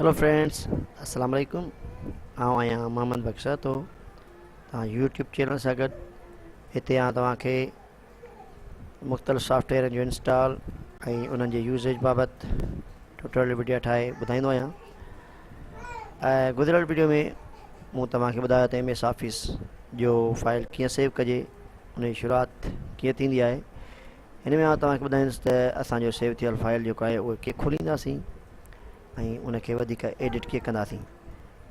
Hello friends السلام عليڪم آئون آهيان محمد بخش سهتو توهان يوٽيوب چينل سان گڏ هتي آئون توهان کي مختلف سافٽويئرن جو انسٽال ۽ انهن جي يوزيج بابت ٽيوٽوريل وڊيو ٺاهي ٻڌائيندو آهيان ۽ گذريل وڊيو ۾ مون توهان کي ٻڌايو ته ايم ايس آفيس جو فائل ڪيئن سيو ڪجي ان جي شروعات ڪيئن ٿيندي آهي هن ۾ آئون توهان کي ٻڌائيندس ته اسان جو سيو ٿيل فائل جيڪو آهي اهو ڪيئن کولينداسين ۽ ان کي وڌيڪ ايڊٽ ڪيئن ڪنداسين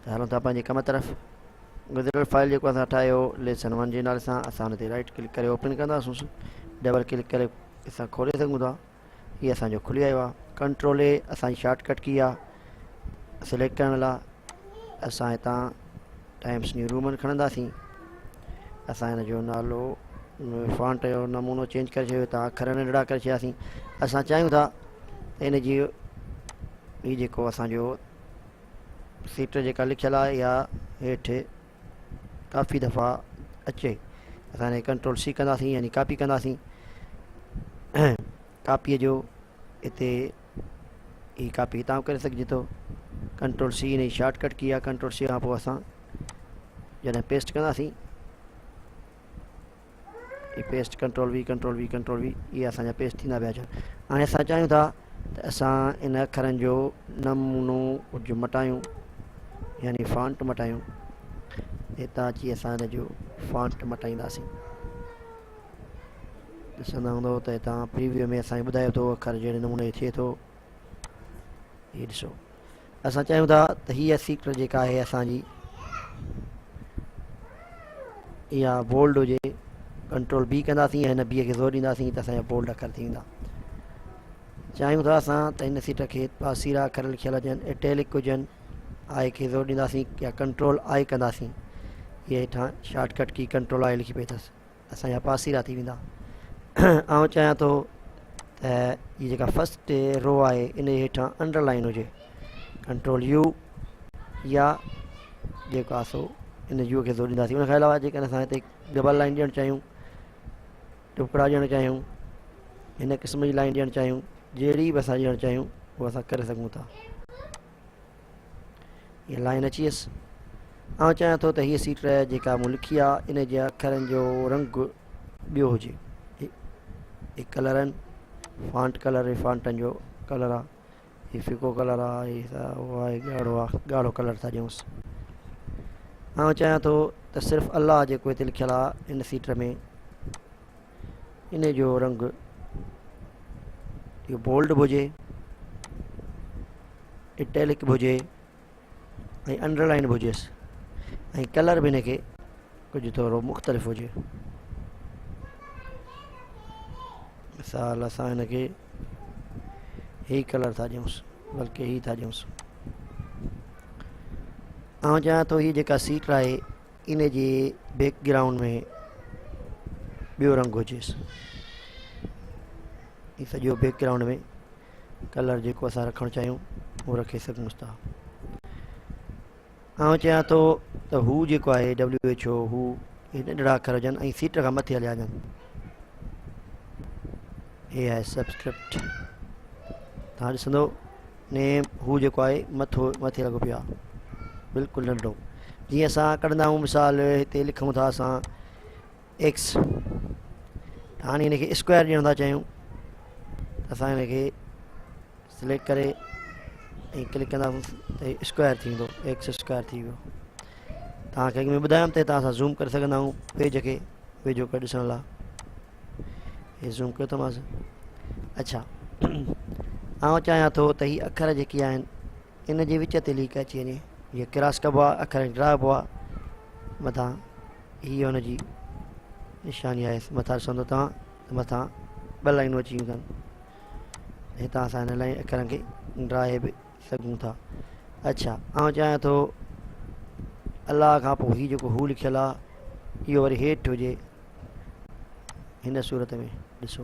ته هلون ٿا پنهنجي ڪم طرف. گذريل فائل جيڪو اسان ٺاهيو ليسن ون جي نالي سان اسان ان تي رائٽ ڪلڪ ڪري اوپن ڪنداسون ڊبل ڪلڪ ڪري اسان کولي سگهون ٿا هي اسان جو کلي آيو آهي ڪنٽرول اي اسان جي شارٽ ڪٽ ڪي آهي سليڪٽ ڪرڻ لاء اسان هتان ٽائمس نيو رومن کڻنداسين اسان هن جو نالو فانٽ جو نمونو چينج ڪري ڇڏيو هتان اکر ننڍڙا ڪري ڇڏياسين اسان چاهيون ٿا ته ان جي هي جيڪو اسانجو سيٽ جيڪا لکيل آهي اها هيٺ ڪافي دفعا اچي اسان هن ڪنٽرول سي ڪنداسين يعني ڪاپي ڪنداسين ڪاپيء جو هتي هي ڪاپي هتان به ڪري سگهجي ٿو ڪنٽرول سي هن جي شارٽ ڪٽ ڪي آهي ڪنٽرول سي کان پوء اسان جڏهن پيسٽ ڪنداسين هي paste control V control V control V اهي اسان جا پيسٽ ٿيندا پيا اچن هاڻي اسان چاهيون ٿا ته اسان ان اکرن جو نمونو ڪجهه مٽايون يعني فانٽ مٽايون هتان اچي اسان ان جو فانٽ مٽائينداسين ڏسندا هوندو ته هتان پريويو ۾ اسان کي ٻڌايو ٿو اکر جهڙي نموني ٿئي ٿو هي ڏسو اسان چاهيون ٿا ته هي سيڪٽر جيڪا آهي اسان جي اها بولڊ هجي ڪنٽرول بي ڪنداسين هن بي کي زور ڏينداسين ته اسان جا بولڊ اکر ٿي ويندا چاهيون ٿا اسان ته هن سيٽ کي پاسيرا اکر لکيل هجن اٽيلڪ هجن آء کي زور ڏينداسين يا ڪنٽرول آء ڪنداسين هي هيٺان شارٽ ڪٽ ڪي ڪنٽرول آء لکي پئي اٿس اسان جا پاسيرا ٿي ويندا. آئون چاهيان ٿو ته هي جيڪا فرسٽ رو آهي ان جي هيٺان انڊر لائن هجي ڪنٽرول يو يا جيڪو آهي سو ان يو کي زور ڏينداسين ان کان علاوه جيڪڏهن اسان هتي ڊبل لائن ڏيڻ چاهيون ٽڪڙا ڏيڻ چاهيون هن قسم جي لائن ڏيڻ چاهيون جهڙي به اسان ڏيڻ چاهيون اها اسان ڪري سگهون ٿا هيء لائن اچي ويس. آئون چاهيان ٿو ته هيء سيٽ جيڪا مون لکي آ، ان جي اکرن جو رنگ ٻيو هجي. هي ڪلر آهن، فانٽ ڪلر هي فانٽن جو ڪلر آ. هي ڦڪو ڪلر آ، هي سائو آ، هي ڳاڙهو آ، ڳاڙهو ڪلر ٿا ڏيونس. آئون چاهيان ٿو ته صرف الله جيڪو هتي لکيل آ ان سيٽ ۾ ان جو رنگ اهو بولڊ به هجي. اٽيلڪ به هجي ۽ انڊر لائن به هجيس ۽ ڪلر به هن کي ڪجهه ٿورو مختلف هجي مثال اسان هن کي هي ڪلر ٿا ڏيونس بلڪه هي ٿا ڏيونس آئون چاهيان ٿو هي جيڪا سيٽ آهي ان جي بيڪ گرائونڊ ۾ ٻيو رنگ هجيس هي سڄو بيڪ گرائونڊ ۾ ڪلر جيڪو اسان رکڻ چاهيون اهو رکي سگهون ٿا. آئون چاهيان ٿو ته هو جيڪو آهي ڊبليو ايڇ او هو هي ننڍڙا اکر هجن ۽ سيٽ کان مٿي هليا وڃن. هي آهي سبسڪرپٽ تهان ڏسندو نيم هو جيڪو آهي مٿو مٿي لڳو پيو آهي بلڪل ننڍڙو جيئن اسان ڪڍندا آهيون مثال هتي لکون ٿا اسان ايڪس هاڻي هن کي اسڪوائر ڏيڻ ٿا چاهيون ته اسان هن کي سليڪٽ ڪري ۽ ڪلڪ ڪنداسون ته اسڪوائر ٿي ويندو ايڪس اسڪوائر ٿي ويو توهان کي اڳ ۾ ٻڌايم ته هتان اسان زوم ڪري سگهندا آهيون پيج کي ويجهو ڪري ڏسڻ لاء هي زوم ڪيو اٿمانس اڇا آئون چاهيان ٿو ته هي اکر جيڪي آهن ان جي وچ تي ليڪ اچي وڃي هي ڪراس ڪبو آهي اکر ڊراهبو آهي مٿان هي ان جي نشاني آهي مٿان ڏسندو توهان ته مٿان ٻه لائنون اچي ويون اٿن هتان اسان هن لائن اکرن کي ڊاهي به سگهون ٿا اڇا آئون چاهيان ٿو الله کان پوء هي جيڪو هو لکيل آهي اهو وري هيٺ هجي هن صورت ۾ ڏسو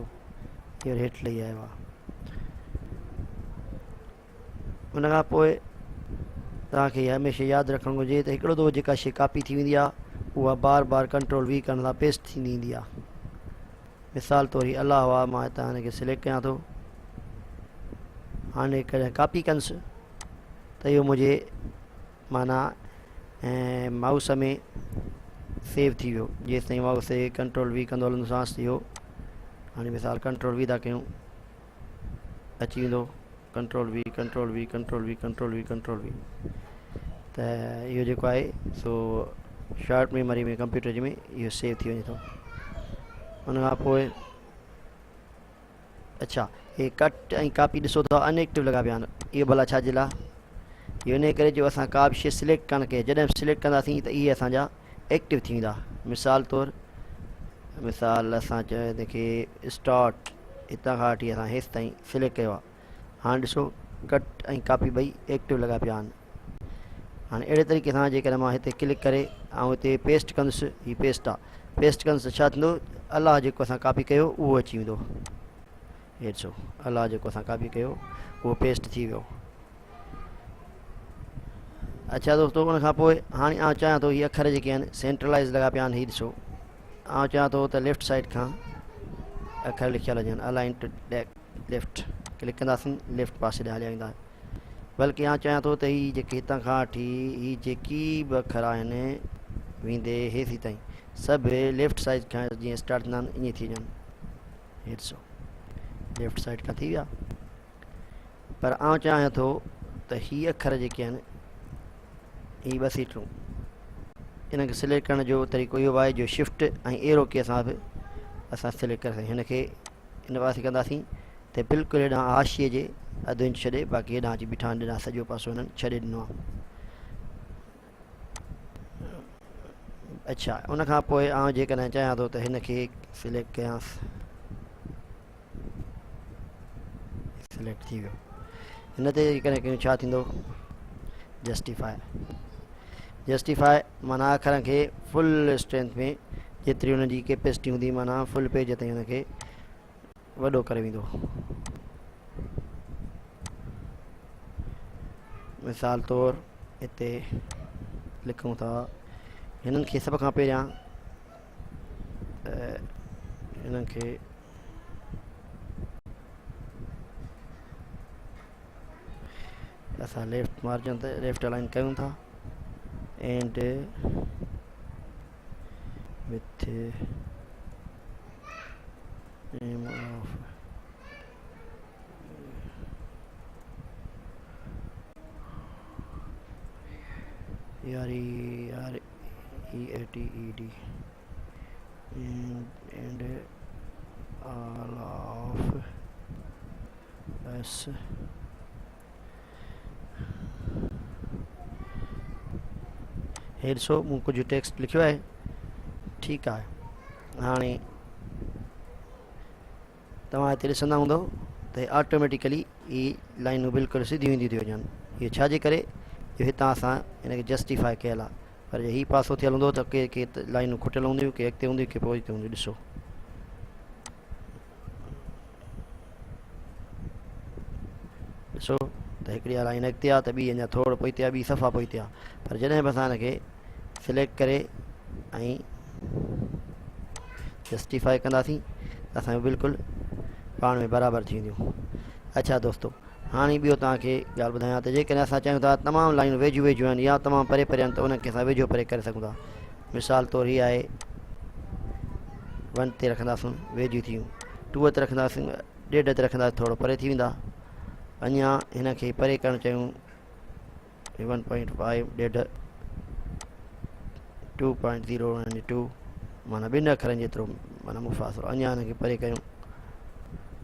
اهو هيٺ لهي آيو آهي ان کان پوء توهان کي هميشه ياد رکڻ گهرجي ته هڪڙو دفعو جيڪا شي ڪاپي ٿي ويندي آهي اها بار بار ڪنٽرول وي ڪرڻ سان پيسٽ ٿيندي ايندي آهي مثال طور هي الله آهي مان هتان هن کي سليڪٽ ڪيان ٿو هاڻي ڪڏهن ڪاپي ڪنس ته ته اهو منهنجي معنيٰ مائوس ۾ سيو ٿي ويو. جيستائين مائوس تي ڪنٽرول وي ڪندو هلندوسانس اهو هاڻي مثال ڪنٽرول وي ٿا ڪيون اچي ويندو control V control V control V control V control V ته اهو جيڪو آهي سو شارٽ ميموري ۾ ڪمپيوٽر جي ۾ اهو سيو ٿي وڃي ٿو. ان کان پوء اڇا هي ڪٽ ۽ ڪاپي ڏسو ٿا ان ايڪٽو لڳا پيا آهن اهو ڀلا ڇا جي لاء؟ اهو ان ڪري جو اسان ڪا به شي سليڪٽ ڪانه ڪئي. جڏهن به سليڪٽ ڪنداسين ته اهي اسان جا ايڪٽو ٿي ويندا. مثال طور مثال اسان چيو کي اسٽارٽ هتان کان وٺي اسان هيس تائين سليڪٽ ڪيو آهي. هاڻي ڏسو ڪٽ ۽ ڪاپي ٻئي ايڪٽو لڳا پيا آهن. هاڻي اهڙي طريقي سان جيڪڏهن مان هتي ڪلڪ ڪري ۽ هتي پيسٽ ڪندس، هي پيسٽ آهي، پيسٽ ڪندس ته ڇا ٿيندو؟ الله جيڪو اسان ڪاپي ڪيو اهو اچي ويندو. هي ڏسو الله جيڪو اسان ڪاپي ڪيو اهو پيسٽ ٿي ويو. اڇا دوستو ان کان پوء هاڻي آئون چاهيان ٿو هي اکر جيڪي آهن سينٽرلائز لڳا پيا آهن. هي ڏسو آئون چاهيان ٿو ته ليفٽ سائيڊ کان اکر لکيل هجن، الائن ٽو ليفٽ ڪلڪ ڪنداسين ليفٽ پاسي ڏانهن هليا ويندا. بلڪه آئون چاهيان ٿو ته هي جيڪي هتان کان وٺي هي جيڪي به اکر آهن ويندي هيسي تائين سڀ ليفٽ سائيڊ کان جيئن اسٽارٽ ٿيندا آهن ائين ٿي وڃن. هي ڏسو ليفٽ سائيڊ کان ٿي ويا. پر آئون چاهيان ٿو ته هي اکر جيڪي آهن هي ٻه سيٽون انهن کي سليڪٽ ڪرڻ جو طريقو اهو آهي جو شفٽ ۽ ايرو ڪي سان به اسان سليڪٽ ڪري سگهون. هن کي ان پاسي ڪنداسين ته بلڪل هيڏانهن حاشيي جي اڌ انچ ڇڏي باقي هيڏانهن اچي بيٺا آهن، هيڏانهن سڄو پاسو هنن ڇڏي ڏنو آهي. اڇا ان کان پوء آئون جيڪڏهن چاهيان ٿو ته هن کي سليڪٽ ڪيانس، سليڪٽ ٿي ويو. هن تي جيڪڏهن ڪيون ڇا ٿيندو؟ جسٽيفائي، جسٽيفائي معنيٰ اکرن کي فل اسٽرينٿ ۾ جيتري هن جي ڪيپيسٽي هوندي معنيٰ فل پيج تائين هن کي وڏو ڪري ويندو. مثال طور هتي لکون ٿا هنن کي سڀ کان پهريان هنن کي اسان ليفٽ مارجن تي ليفٽ الائن ڪيون ٿا اينڊ وٿ ايم آف يار E R E A T E D and all of S. هي ڏسو مون ڪجهه ٽيڪسٽ لکيو آهي. ٺيڪ آهي، هاڻي توهان هتي ڏسندا هوندو ته آٽوميٽيڪلي هي لائنون بلڪل سڌيون اينديون ٿيون وڃن. اهو ڇا جي ڪري جو هتان اسان هن کي جسٽيفائي ڪيل آهي، پر جي هي پاسو ٿيل هوندو ته ڪي ڪي لائنون کٽيل هونديون، ڪي اڳتي هونديون، ڪي پوئتي هونديون. ڏسو ڏسو ته هڪڙي لائن اڳتي آهي ته ٻي اڃا ٿورو پوئتي آهي، ٻي صفا پوئتي آهي. پر جڏهن به اسان هن کي سليڪٽ ڪري ۽ جسٽيفائي ڪنداسين ته اسان بلڪل پاڻ ۾ برابر ٿي وينديون. اڇا دوستو هاڻي ٻيو توهان کي ڳالهه ٻڌايان ته جيڪڏهن اسان چاهيون ٿا تمام لائنون ويجهيون ويجهيون آهن يا تمام پري پري آهن ته انهن کي اسان ويجهو پري ڪري سگهون ٿا. مثال طور هي آهي 1 تي رکنداسون ويجهيون ٿي ويون، 2 تي رکنداسون 1.5 تي رکنداسون ٿورو پري ٿي ويندا. اڃا هن کي پري ڪرڻ چاهيون 1.5 ڏيڍ 2.0 يعني 2 معنيٰ ٻن اکرن جيترو معنيٰ مفاصلو. اڃا هن کي پري ڪيون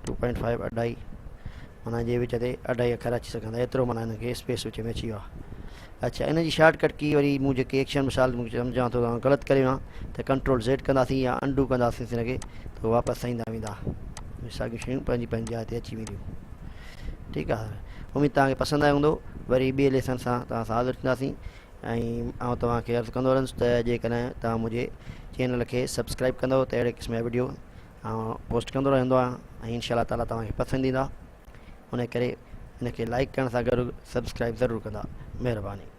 2.5 اڍائي معنيٰ جي وچ تي اڍائي اکر اچي سگهندا ايترو معنيٰ هن کي اسپيس وچ ۾ اچي ويو آهي. اڇا ان جي شارٽ ڪٽ ڪي وري مون جيڪي ايڪشن مثال مون سمجهان ٿو ته غلط ڪري ويو آهيان ته ڪنٽرول زيڊ ڪنداسين يا انڊو ڪنداسين هن کي ته واپس ايندا ويندا ساڳيون شيون پنهنجي پنهنجي جاء تي اچي وينديون. ٺيڪ آهي، اميد توهان کي پسند آيو هوندو. وري ٻئي ليسن سان توهان سان حاضر ٿينداسين ۽ آئون توهان کي عرض ڪندو رهندس ته جيڪڏهن توهان منهنجي چينل کي سبسڪرائب ڪندو ته اهڙي قسم جا وڊيو آئون پوسٽ ڪندو رهندو آهيان ۽ انشاء الله تعالي توهان کي پسند ايندا. ان ڪري ان کي لائڪ ڪرڻ سان گڏ سبسڪرائب ضرور ڪندا. مهرباني.